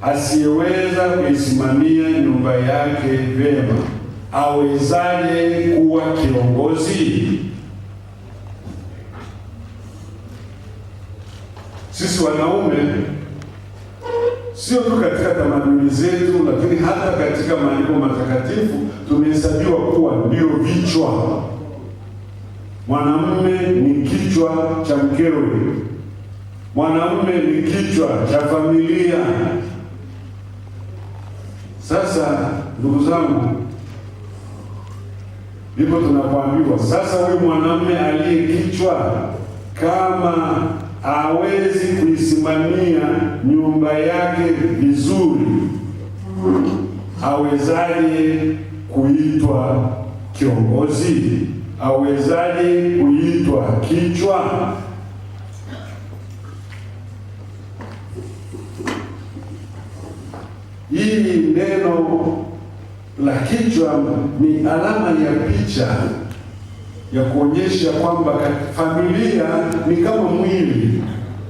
Asiyeweza kuisimamia nyumba yake vyema, awezaje kuwa kiongozi? Sisi wanaume sio tu katika tamaduni zetu, lakini hata katika maandiko matakatifu tumehesabiwa kuwa ndio vichwa. Mwanamume ni kichwa cha mkewe, mwanamume ni kichwa cha familia. Sasa ndugu zangu, ndipo tunapoambiwa sasa, huyu mwanamume aliye kichwa kama hawezi kuisimamia nyumba yake vizuri, awezaje kuitwa kiongozi? Awezaje kuitwa kichwa? Hii neno la kichwa ni alama ya picha ya kuonyesha kwamba familia ni kama mwili,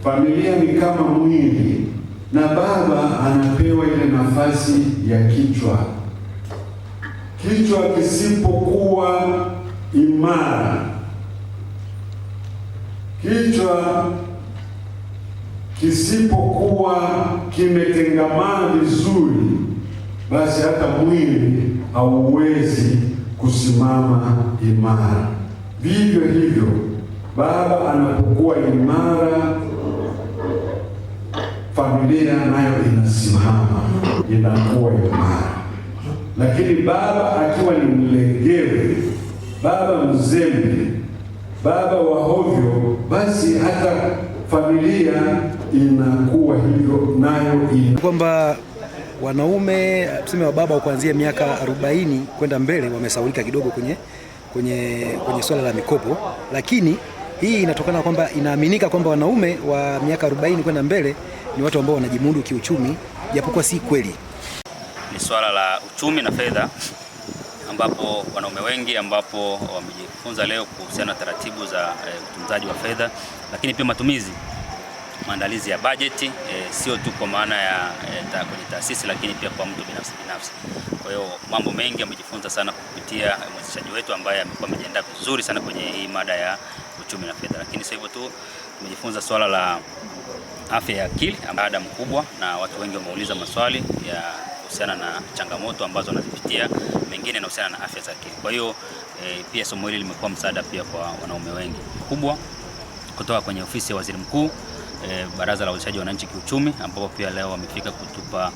familia ni kama mwili, na baba anapewa ile nafasi ya kichwa. Kichwa kisipokuwa imara, kichwa kisipokuwa kimetengamana vizuri, basi hata mwili hauwezi kusimama imara. Vivyo hivyo, baba anapokuwa imara, familia nayo inasimama, inakuwa imara. Lakini baba akiwa ni mlegevu, baba mzembe, baba wa hovyo, basi hata familia inakuwa hivyo nayo ina kwamba wanaume tuseme wa baba kuanzia miaka 40 kwenda mbele wamesaulika kidogo kwenye swala la mikopo, lakini hii inatokana kwamba inaaminika kwamba wanaume wa miaka 40 kwenda mbele ni watu ambao wanajimudu kiuchumi, japokuwa si kweli. Ni swala la uchumi na fedha, ambapo wanaume wengi ambapo wamejifunza leo kuhusiana na taratibu za utunzaji wa fedha, lakini pia matumizi, maandalizi ya bajeti, sio tu kwa maana ya kwenye taasisi, lakini pia kwa mtu binafsi binafsi. Kwa hiyo mambo mengi amejifunza sana kupitia mwezeshaji wetu ambaye amekuwa amejiandaa vizuri sana kwenye hii mada ya uchumi na fedha. Lakini sio hivyo tu, tumejifunza swala la afya ya akili, mada mkubwa, na watu wengi wameuliza maswali ya kuhusiana na changamoto ambazo wanazipitia, mengine yanahusiana na afya za akili. Kwa hiyo pia somo hili limekuwa msaada pia kwa wanaume wengi kubwa kutoka kwenye ofisi ya Waziri Mkuu, Baraza la Uwezeshaji Wananchi Kiuchumi, ambapo pia leo wamefika kutupa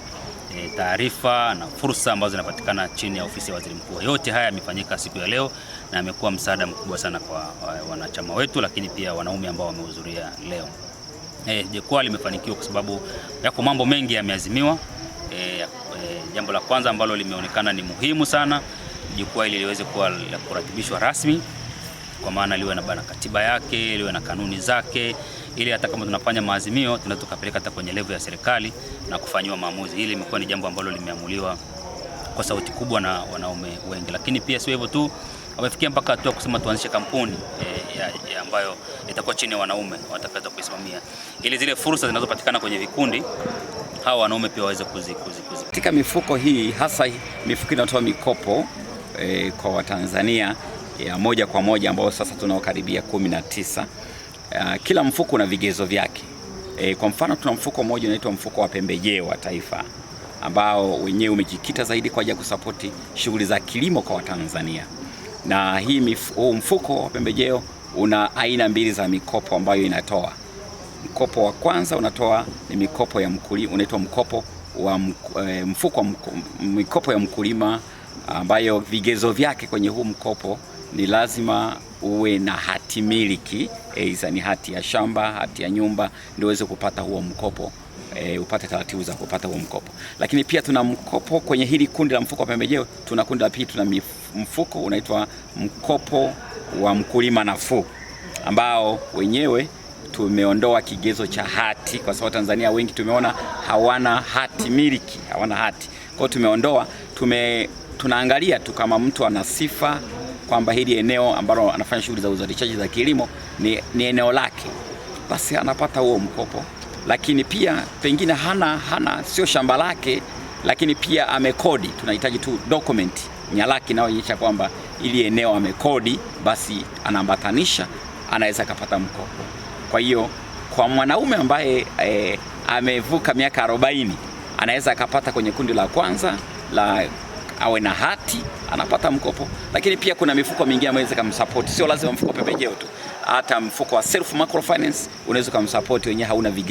taarifa na fursa ambazo zinapatikana chini ya ofisi ya Waziri Mkuu. Yote haya yamefanyika siku ya leo na yamekuwa msaada mkubwa sana kwa wanachama wetu, lakini pia wanaume ambao wamehudhuria leo. Jukwaa limefanikiwa kwa sababu yako mambo mengi yameazimiwa. Jambo la kwanza ambalo limeonekana ni muhimu sana, jukwaa hili liweze kuwa la kuratibishwa rasmi, kwa maana liwe na bana katiba yake, liwe na kanuni zake, ili hata kama tunafanya maazimio tunaweza tukapeleka hata kwenye level ya serikali na kufanyiwa maamuzi. Hili limekuwa ni jambo ambalo limeamuliwa kwa sauti kubwa na wanaume wengi. Lakini pia sio hivyo tu, wamefikia mpaka hatua kusema tuanzishe kampuni ya ambayo itakuwa chini ya wanaume watakaweza kuisimamia, ili zile fursa zinazopatikana kwenye vikundi hawa wanaume pia waweze kuzi. Katika mifuko hii, hasa mifuko inatoa mikopo kwa Watanzania ya moja kwa moja ambao sasa tunaokaribia 19. Kila mfuko una vigezo vyake. Kwa mfano tuna mfuko mmoja unaitwa mfuko wa pembejeo wa taifa ambao wenyewe umejikita zaidi kwa ajili ya kusapoti shughuli za kilimo kwa Watanzania. Na hii mfuko wa pembejeo una aina mbili za mikopo ambayo inatoa. Mkopo wa kwanza unatoa ni mikopo ya mkulima, unaitwa mkopo wa mfuko wa mikopo ya mkulima, ambayo vigezo vyake kwenye huu mkopo ni lazima uwe na hati miliki, aidha ni hati ya shamba, hati ya nyumba, ndio uweze kupata huo mkopo, upate taratibu za kupata huo mkopo. Lakini pia tuna mkopo kwenye hili kundi la mfuko wa pembejeo, tuna kundi la pili, tuna mfuko unaitwa mkopo wa mkulima nafuu, ambao wenyewe tumeondoa kigezo cha hati kwa sababu Tanzania wengi tumeona hawana hati miliki, hawana hati. Kwa hiyo tumeondoa, tunaangalia tu kama mtu ana sifa kwamba hili eneo ambalo anafanya shughuli za uzalishaji za kilimo ni eneo lake, basi anapata huo mkopo. Lakini pia pengine hana sio shamba lake, lakini pia amekodi. Tunahitaji tu document, nyaraka inayoonyesha kwamba ili eneo amekodi, basi anaambatanisha, anaweza akapata mkopo. Kwa hiyo kwa mwanaume ambaye amevuka miaka 40 anaweza akapata kwenye kundi la kwanza la awe na hati anapata mkopo, lakini pia kuna mifuko mingine ambayo inaweza kumsupport. Sio lazima mfuko pembejeo tu, hata mfuko wa self microfinance unaweza kumsupport, wenyewe hauna vigezo.